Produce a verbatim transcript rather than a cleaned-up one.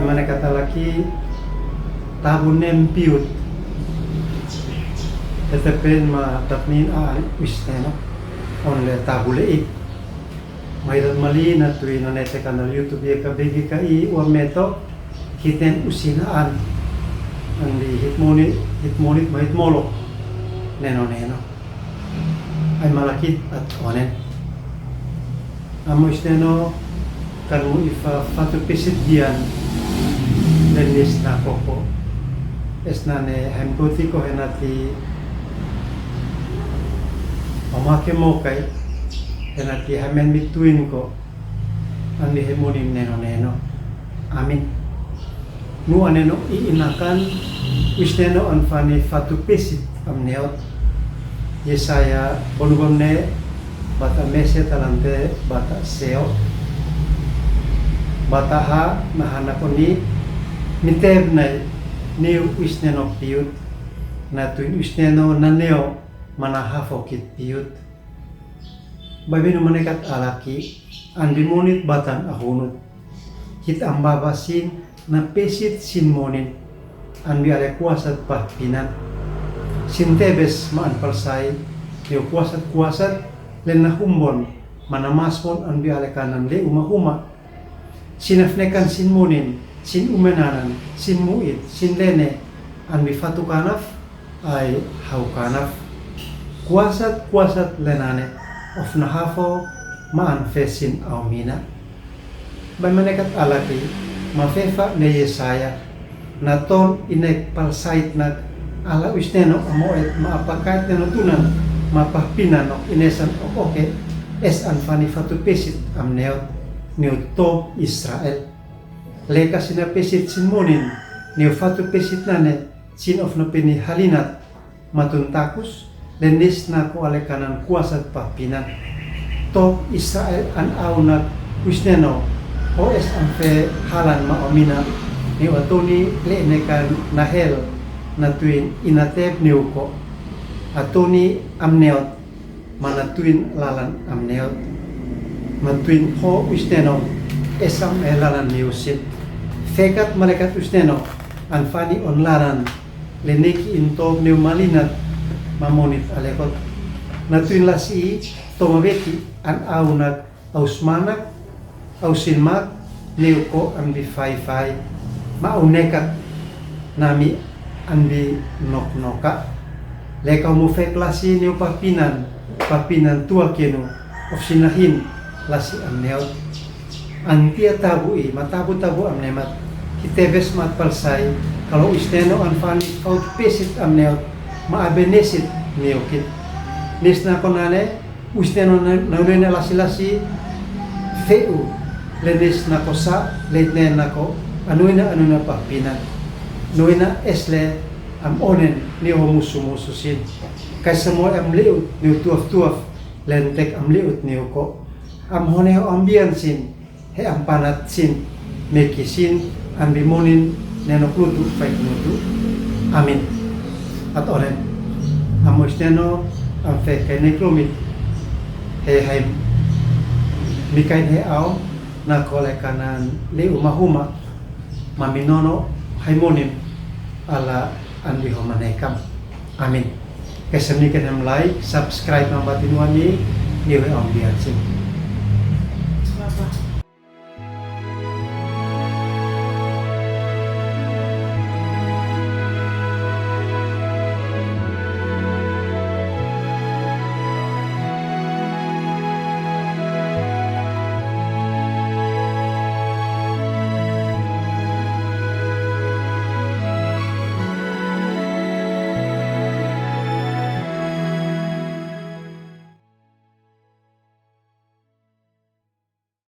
Mane katala ki tabu nem piut. Ete pen ma tatnin a wisneno. On le tabu le i. Maidan mali na tui na nete kanal YouTube ye ka begi ka i ua meto. Hiten usina an. Andi hitmoni, hitmoni ma hitmolo. Neno neno. Ai malakit at onen. Amo isneno kan mu ifa fatu pisit dian lenis na koko. Esna ne hem koti ko henati. Oma ke mokai henati hamen mituin ko. Andi hemoni neno neno. Amin. Nu aneno i inakan, wisneno an fani fatu pisit am neot. Yesaya bonubon ne bata mese talante bata seo. Bata ha na hana koni miteb nai niu wisneno piut. Na tuin wisneno na neo mana hafo kit piut. Baibenu manekat alaki, an bimonit batan ahunut. Hit ambaba sin na pesit sin monin, an bi ale kuasat pahpinan. Sin tebes ma an palsai, neo kuasat kuasat, len na humbon, mana masmon an bi ale kanan le uma huma. Sin afnekan sin monin, sin umenanan, sin muit, sin lene, an bi fatu kanaf, ai hau kanaf. Kuasat, kuasat lenane, of na hafo, ma an fesin aumina. Bai manekat alaki, ma fefa ne Yesaya, na ton inek palsait nak, ala wisneno amoet, ma apakait neno tunan, ma pahpinan ok inesan ok oke, es an fani fatu pesit am neot, neot to Israel. Leka sina pesit sin monin, neo fatu pesit nane, sin of na peni halinat, matun takus, lenis na ko ale kanan kuasat pahpinan. To Israel an au na wisneno, ho es an fe halan ma omina, neo atoni le nekan na hel, na tuin inatep neo ko. Atoni am neot, mana tuin lalan am neot. Ma tuin ho wisneno, esam e lalan neo sin. Fekat malekat wisneno, an fani on lalan, le neki in to neo malinat, ma monit alekot. Na tuin lasi, to mabeti, an au na Au smanak, au sinmak, neo ko an bi faifai, ma au nekat, nami an bi noknoka. Leka au mu fek lasi neo pahpinan, pahpinan tua kenu, of sinahin, lasi am neot. An tia tabu i, ma tabu tabu am nemat, hi tebes mat palsai, kalo wisneno an fani faut pesit am neot, ma abe nesit neo kit. Nisna konane, Wisneno na, na unena lasi-lasi, feu, lenis na ko sa, leitne na ko, anuina, anuina pahpinan. Nuina esle, am onen, ni ho musu-musu sin. Kaisa mo am liut, ni tuaf-tuaf, lentek am liut ni ko. Am hone ho am bian sin, he am panat sin, meki sin, an bi monin, neno klutu, fai klutu. Amin. At onen. Amo isneno, am fe kene klomit. He haim. Mikain he au, na kole kanan le uma huma. Ma minono, hai monin, ala an bi ho manekam. Amin. Kesem ni kenem like, subscribe ma bati nuami, ni we om bian sin.